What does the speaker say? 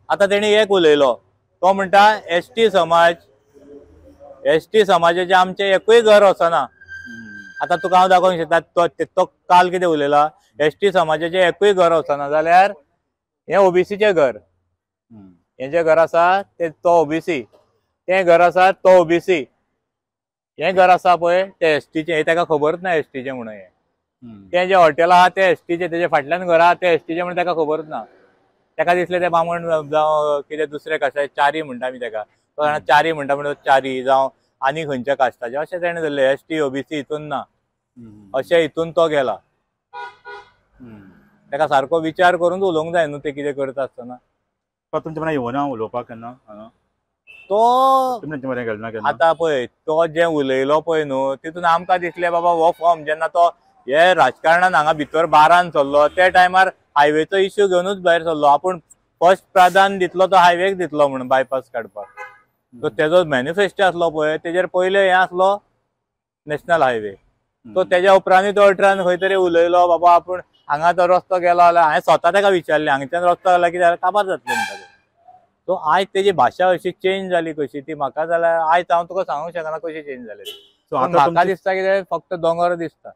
आतां तेणी एक उलयलो, तो म्हणटा एसटी समाज, एसटी समाजाचें आमचें एकूय घर वचना. आतां तुका हांव दाखोवंक शकता, तो तो काल कितें उलयला, एसटी समाजाचें एकूय घर वचना जाल्यार हें ओबीसीचें घर, हें जें घर आसा तें तो ओबीसी, तें घर आसा तो ओबीसी, हें घर आसा पळय तें एसटीचें, हें ताका खबरच ना एसटीचें म्हणून. हें तें जें हॉटेल आहा तें एसटीचें, तेजे फाटल्यान घर आहा तें एसटीचें म्हणून ताका खबरच ना. ताका दिसलें तें बामण जावं कितें दुसरें कशें चारी म्हणटा आमी ताका, तो जाणा चारी म्हणटा म्हणून चारी जावं आनी खंयच्या कास्टाचें अशें तेणें धरलें. एसटी ओबीसी हितून ना अशें हितून तो गेला. ताका सारको विचार करून उलोवंक जाय न्हू ते कितें करता आसतना. तो तुमच्या मना येवना उलोवपाक केन्ना? तो तुमी तेंच्या मरे गेले ना केन्ना? आतां पळय तो जें उलयलो पळय न्हू तितून आमकां दिसलें बाबा हो फॉर्म जेन्ना तो हे राजकारणान हांगा भितर बारान सरलो त्या टायमार हायवेचो इश्यू घेवनूच भायर सरलो. आपूण फर्स्ट प्राधान्य दितलो तो हायवेक दितलो म्हणून बायपास काडपाक. सो तेजो मॅनिफेस्टो आसलो पळय तेजेर पयले हें आसलो नॅशनल हायवे. सो तेज्या उपरांतूय तो 18 खंय तरी उलयलो बाबा आपूण हांगा तो रस्तो गेलो जाल्यार, हांवें स्वता ताका विचारलें हांगच्यान रस्तो गेलो कितें जाल्यार काबार जातलें म्हणटा तो. सो आयज तेजी भाशा अशी चेंज जाली कशी ती म्हाका जाल्यार आयज हांव तुका सांगूंक शकना कशी चेंज जाली. सो आतां म्हाका दिसता कितें फक्त दोंगर दिसता.